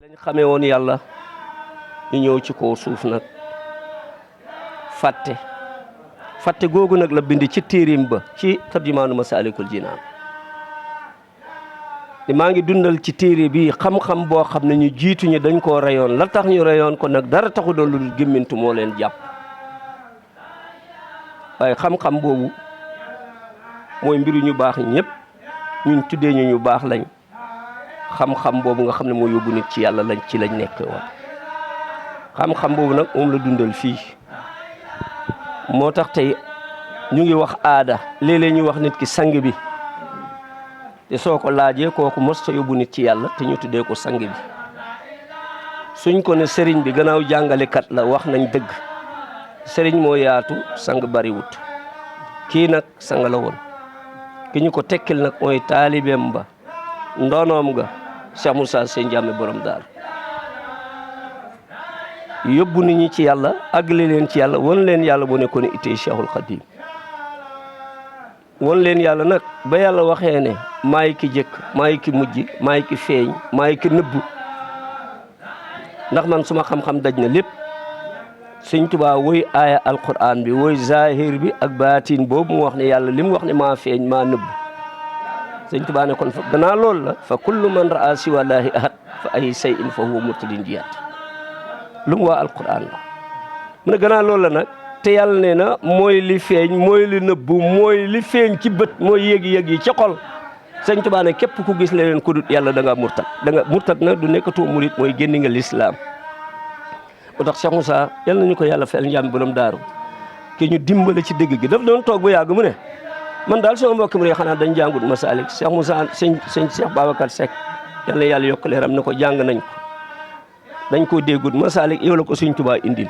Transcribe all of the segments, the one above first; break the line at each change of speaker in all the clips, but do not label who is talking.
lañ xamee woon yàlla ñu ñëw ci kaw suuf nag fàtte googu nag la bind ci téerim ba ci tarjumaanu Masaalikul Jinaan ni maa ngi dundal ci téere bi xam-xam boo xam ne ñu jiituñu dañ koo reyoon la tax ñu reyoon ko nag dara taxu doon lu gémmintu moo leen jàpp waaye xam-xam boobu mooy mbiru ñu baax ñëpp ñun tuddee ñu baax lañ xam-xam boobu nga xam ne moo yóbbu nit ci yàlla lañ ci lañ nekk woon xam-xam boobu nag moom la dundal fii moo tax tey ñu ngi wax aada léeg-léeg ñu wax nit ki sang bi te soo ko laajee kooku mos ta yóbbu nit ci yàlla te ñu tuddee ko sang bi suñ ko ne sëriñ bi gannaaw jàngalekat la wax nañ dëgg sëriñ moo yaatu sang bariwut kii nag sang la woon ki ñu ko tekkil nag mooy taalibeem ba ndonoom ga Cheikh Moussa Seye Ndiamé borom daar yóbbu nit ñi ci yàlla àggale leen ci yàlla won leen yàlla bu nekkoon ittee Cheikhul Khadim won leen yàlla nag ba yàlla waxee ne maay ki jëkk maay ki mujj maay ki feeñ maay ki nëbbu ndax man suma xam-xam daj na lépp Sëñ Tuubaa woy aaya alquran bi woy zahir bi ak baatin boobu mu wax ne yàlla li mu wax ne maa feeñ maa nëbbu Sëñ Tuubaa ne kon fa gannaaw loolu la fa kullu man raa siwallaahi ahad fa ay say in fa huwa murtadin jiyaat lu mu waa alquran la mu ne gannaaw loolu la nag te yàlla nee na mooy li feeñ mooy li nëbbu mooy li feeñ ci bët mooy yëg-yëg yi ci xol Sëñ Tuubaa ne képp ku gis leneen ku dut yàlla da nga murtad nag du nekkatoo murit mooy génni nga lislaam moo tax Cheikh Moussa yal nañu ko yàlla fel Ndiamé borom daaru ki ñu dimbale ci dëgg gi daf doon toog ba yàgg mu ne man daal sama mbokk mi xanaa dañ jàngut Masalik Cheikh Moussa sëñ Cheikh Babacar Seck yal na yàlla yokk leeram ne ko jàng nañ ko dañ koo déggut Masalik yow la ko Sëñ Tuubaa indil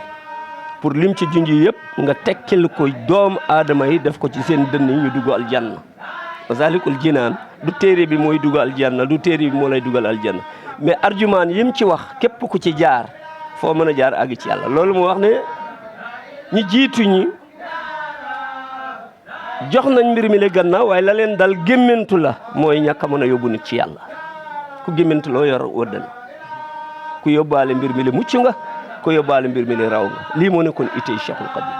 pour lim ci junj yëpp nga tekkil ko doom aadama yi def ko ci seen dënn yi ñu dugg aljanna Masaalikul Jinaan du téere bi mooy dugg aljanna du téere bi moo lay dugal aljanna mais arjumaan yim ci wax képp ku ci jaar foo mën a jaar àgg ci yàlla loolu mu wax ne ñi jiitu ñi jox nañ mbir mi le gannaaw waaye la leen dal gémmantu la mooy ñàkk a mën a yóbbu nit ci yàlla ku gémmantu loo yor wëddal ku yóbbaale mbir mi le mucc nga ku yóbbaale mbir mi le raw nga lii moo nekkoon ittey Cheikhul Khadim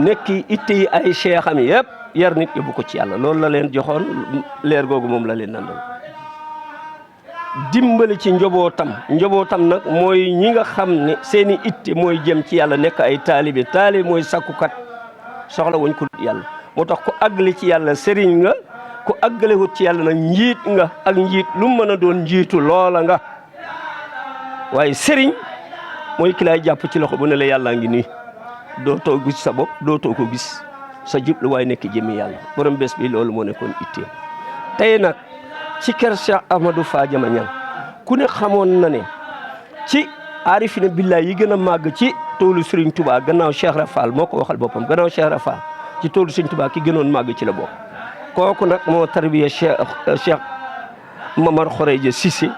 nekki itte yi ay cheikh am yëpp yar nit yóbbu ko ci yàlla loolu la leen joxoon leer googu moom la leen nandal dimbali ci njobootam nag mooy ñi nga xam ne seeni itte mooy jëm ci yàlla nekk ay taalibe mooy sakkukat soxla wuñ ko yàlla moo tax ku àggale ci yàlla sëriñ nga ku àggale wut ci yàlla nag njiit nga ak njiit lu mu mën a doon njiitu loola nga waaye sëriñ mooy ki lay jàpp ci loxo bu ne la yàllaa ngi nii dootoo gis sa bopp dootoo ko gis sa jublu waaye nekk jëmi yàlla borom bés bi loolu moo nekkoon ittee tey nag ci kër Cheikh Ahmadou Fadiama Niang ku ne xamoon na ne ci aarifina billaay yi gën a màgg ci toolu Serigne Touba gannaaw Cheikh Rafal moo ko waxal boppam gannaaw Cheikh Rafal ci toolu Serigne Touba ki gënoon màgg ci la bokk kooku nag moo tarbiya Cheikh Mamar Khoreja Cissé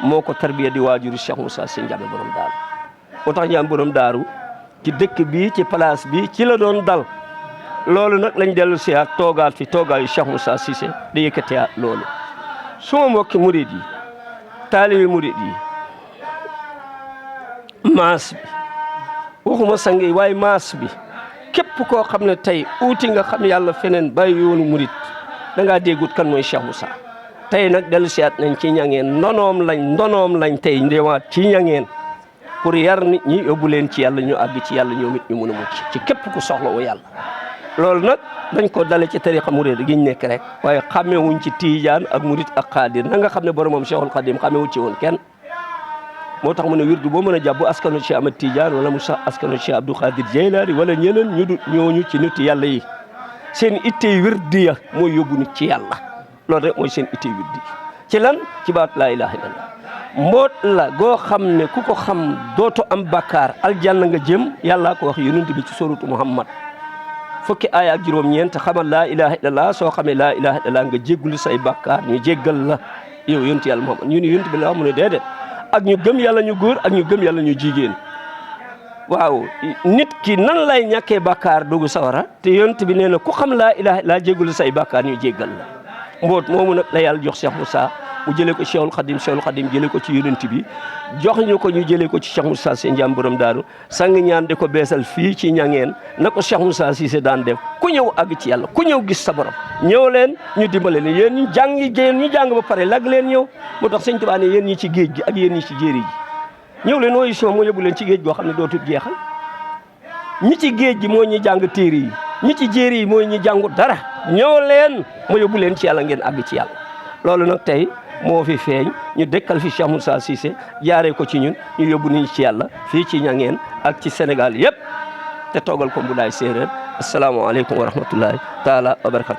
moo ko tarbiya di waajuru Cheikh Moussa Seye Ndiamé borom daaru moo tax Ndiamé borom daaru ci dëkk bi ci place bi ci la doon dal loolu nag lañ dellu siyaat toogaat fi toogaayu Cheikh Moussa Cissé da yëkkatiwaat loolu suma mbokki murid yi taalibi murid yi maas bi waxuma sang yi waaye maas bi képp koo xam ne tey uuti nga xam yàlla feneen bàyyi yoonu murid da ngaa déggut kan mooy Cheikh Moussa tey nag dellu siyaat nañ ci ñangeen ndonoom lañ tey ndewaat ci ñangeen pour yar nit ñi yóbbu leen ci yàlla ñu àgg ci yàlla ñoom it ñu mën a mucc ci képp ku soxla wu yàlla loolu nag dañ ko dale ci tariqa murid gi ñu nekk rek waaye xamewuñ ci tiijaan ak murid ak xaadir na nga xam ne boromam Cheikhul Khadim xamewuñ ci woon kenn moo tax mu ne wirdu boo mën a jàpp askanu Cheikh Ahmad Tidiane wala mu sax askanu Cheikh Abdou Khadir Jeylaani wala ñeneen ñu du ñooñu ci nit yàlla yi seen ittey wirdi ya mooy yóbbu nit ci yàlla loolu rek mooy seen ittey wirdi ci lan ci baat laa ilaha illallah mboot la goo xam ne ku ko xam dootu am bakkaar aljanna nga jëm yàllaa ko wax yonent bi ci suratu Muhammad fukki aaya ak juróom-ñeent xamal laa ilaha illallah soo xamee laa ilaha illallah nga jéggul say bakkaar ñu jéggal la yow yonent yàlla Muhammad ñu ne yonent bi la wax mu ne déedéet ak ñu gëm yàlla ñu góor ak ñu gëm yàlla ñu jigéen waaw nit ki nan lay ñàkkee bakkaar dugg sawara te yonent bi nee na ku xam laa ilaha illallah jéggul say bakkaar ñu jéggal la mboot moomu nag la yàlla jox Cheikh Moussa mu jëlee ko Cheikhul Khadim jëlee ko ci yonent bi jox ñu ko ñu jëlee ko ci Cheikh Moussa Cissé Ndiam borom daaru sang ñaan di ko beesal fii ci ñangeen na ko Cheikh Moussa Cissé daan def ku ñëw àgg ci yàlla ku ñëw gis sa borom ñëw leen ñu dimbale leen yéen ñu jàng ba pare lag leen ñëw moo tax sëñ Tuubaa ne yéen ñi ci géej gi ak yéen ñi ci jéeri ji ñëw leen ooyu sima moo yóbbu leen ci géej goo xam ne dootul jeexal ñi ci géej gi moo ñi jàng téere yi ñi ci jéeri yi mooy ñi jàngu dara ñëw leen ma yóbbu leen ci yàlla ngeen àgg ci yàlla loolu nag tey moo fi feeñ ñu dëkkal fi Cheikh Moussa Cissé jaaree ko ci ñun ñu yóbbu nit ñi ci yàlla fii ci ñangeen ak ci Sénégal yëpp te toogal ko Mboudaay séeréer asalaamaaleykum wa rahmatullahi taala wa barakatu